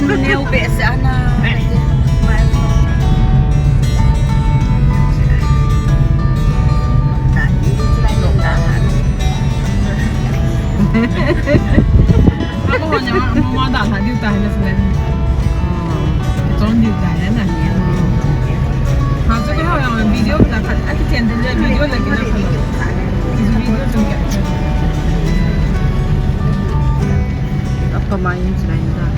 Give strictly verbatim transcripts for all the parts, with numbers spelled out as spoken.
Neo behseh ana. Ako ho ne, mama da ha diu ta na sila. Chon diu ta na. Ha, so ko ha video na khat, aki chen de video la ki na khat. Video jong ka. Apa main selain dah?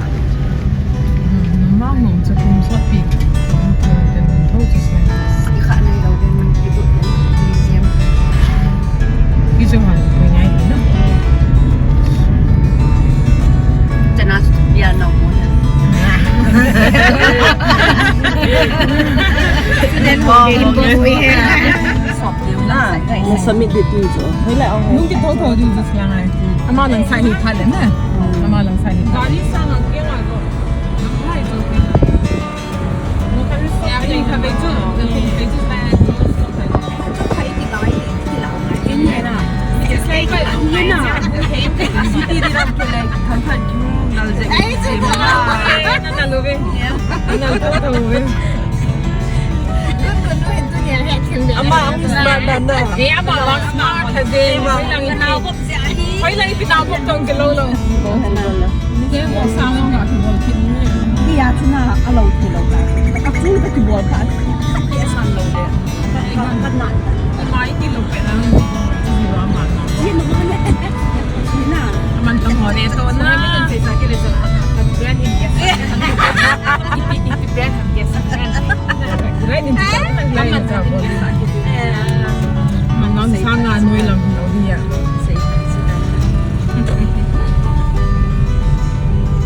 Hmm, memang nom sa kum sa pi. Kum sa pi. Ikha na ilaw din man ibu din. Museum. Kisu hal ko ngai na. Chana su piano mo na. Student mo din ko. Sop din na. Mo submit de tu jo. Hoila ang. Nung ki thotho din jo sila ngai. Ama lang sa hi pha le na. Ama lang sa hi pha. Gari sang ang kya nga go. Ang hai jo kya. Mo ka ri sa ya kya ka be jo. Ka kung be jo sa ya. It's like, you know, city di lang to like, thampan yung nalje. Ay, so na love. Na love. Ama, ang smart na na. Eh, ama, ang smart na din. Hoy lang, ipinabot tong galaw lang. Hindi ko sama nga, kibol kit mo. Iya, tuna, alaw, kilaw ka. Ako, kibol ka. Iya, san law de. Ka, ka, ka, na. Mai, kilaw ka na. Hindi ko ama. Hindi mo na. Hindi na. Aman, tamo, neto na. Sa, sa, kile, sa, sa, brand, hindi, sa, sa, sa, brand, hindi, sa, sa, sa, brand. Manang sanga noi lang lo dia.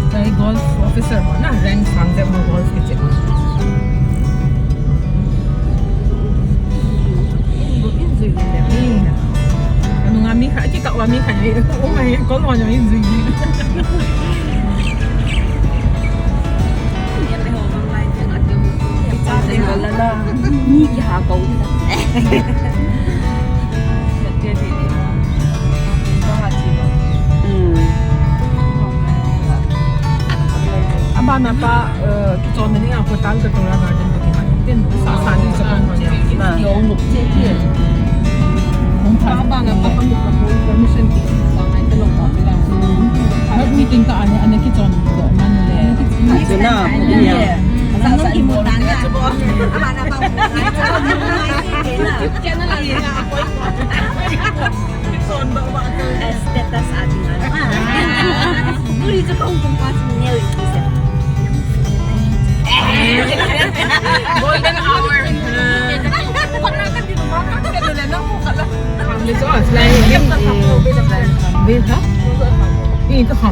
Kei golf officer ho na, rank sang jep ho golf kichep. Anu nga mi kha, kikah uva mi kha, oh my, golf ho jong in jui. Ni kiha ko. Hmm. Abana pa, eh, kichon ni a hotel ka tora garden to kiha. Tin sa sa ni sa kon kon ya. Na. Yo no che ki. Abana pa pa mo permission ki. Sa ngai te lo pa. Hmm. Meeting ka ani ani kichon do man le. Ati na. Yeah. Sa sa ni mo na. Abana pa. Channel ani na. Status ating ano. Buri tu kong kung pas niya rin siya. Golden hour. Pag nakandito ka, kakita na lang po ka lang. Dito, ah, slime. Dito, ha? Dito, ha?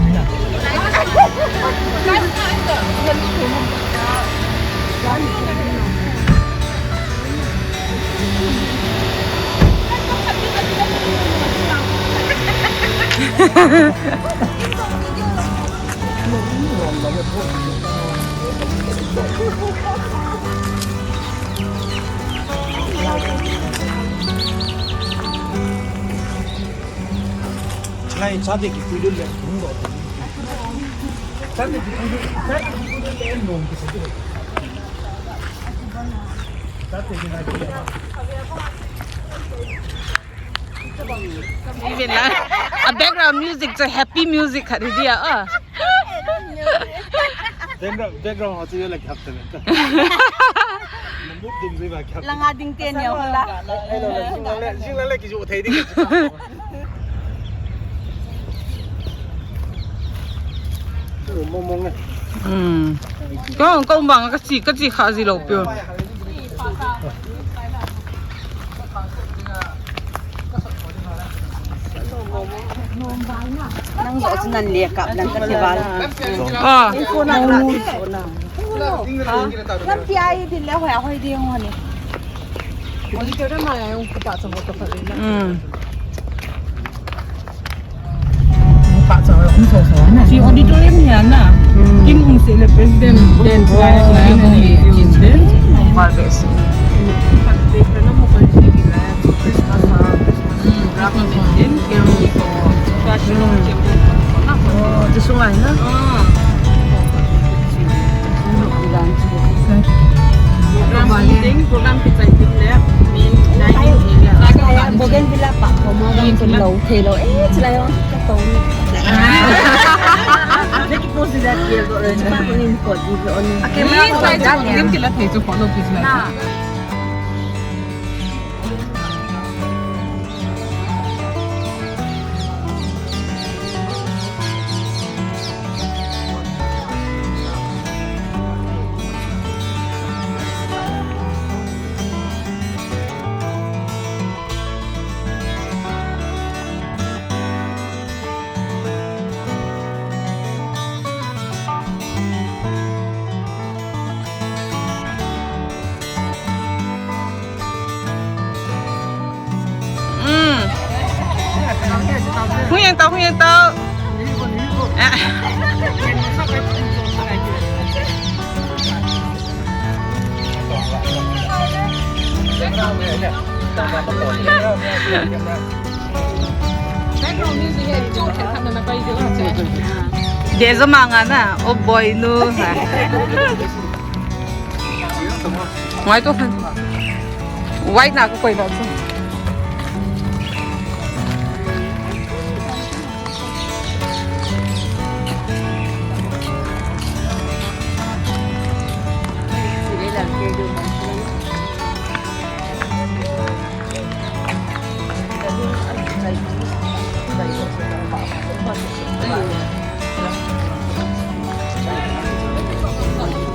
Chulai chate kipui dol le, hung dol. Chate kipui dol, chate kipui dol le, nom kisa dol. Chate kipui dol. Even la, a background music chu happy music khat hi dia, ah. Background, background ho chu la khap ta. Mut ding jui ba khap. Langa ding te ni ho la. Ai lo la, jing la le, jing la le ki ju thei ding. Mong mong e. Hmm. Ko, ko bang ka chi, ka chi kha ji lo pio. Nang jo chu nan le kap nan ka ti val. Ah. Lampi a i din le hoi a hoi ding ho ni. Monitor na ma ya yung kita sa motor pa rin. Hmm. Pa sa um so so na. Si auditorium ya na. Hmm. Kim um se le president, then vice president, then. Ba be si. Christmas, ah, Christmas. Hmm. Christmas. Then, kaya mo ito. Fashion, hmm. Oh, di sungai na. Ah. Thei lou, eh, chulai o, ka tong. Naki post dia kiel do le. Ka ko nin ko di do ni. A camera ko dia kiel. Lim kila thei chu ko lo ki chulai. Hung yang tau, hung yang tau. Dei jo manga na, o boy nu. Ngai to khan. White na ko koi ba chu.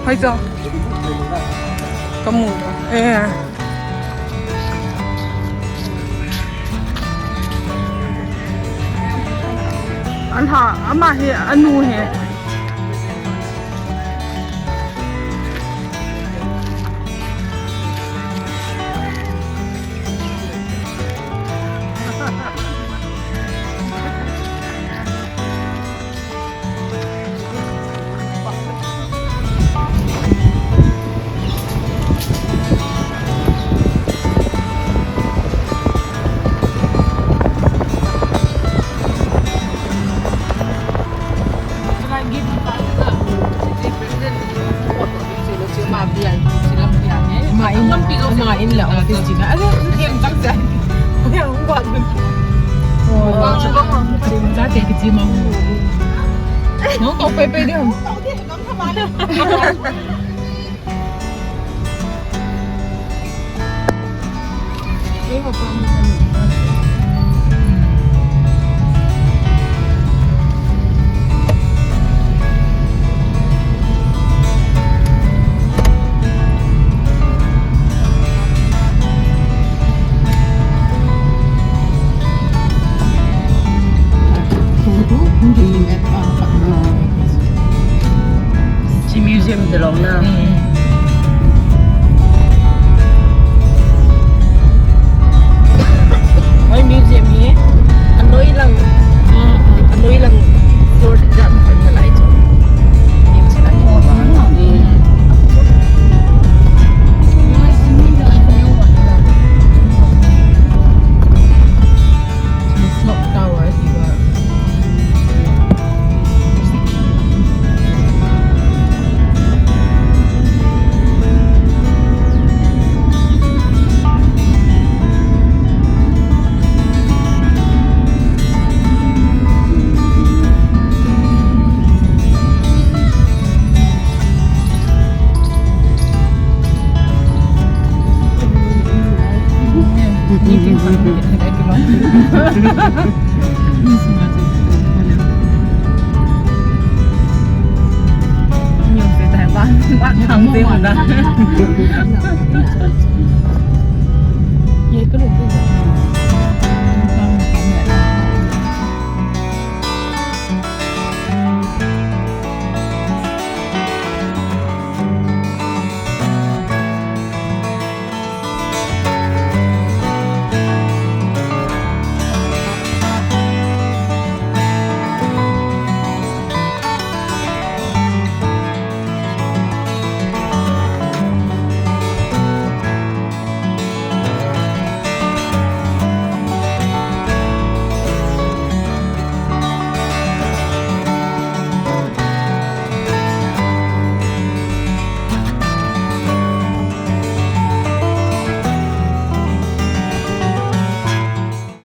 Hoi jo. Kamu. Eh. An ha, ama hi, anu hi. Ma in, ma in la office china. Alo, game tak sa. Kaya hung buat dun. Oh, sa te kichima. No, to pepe dia. Chi museum te long na. Hoi museum hi. Anoi lang. Anoi lang. Floor te jam kan na lai chu. Museum te lai. Clock tower hi ba.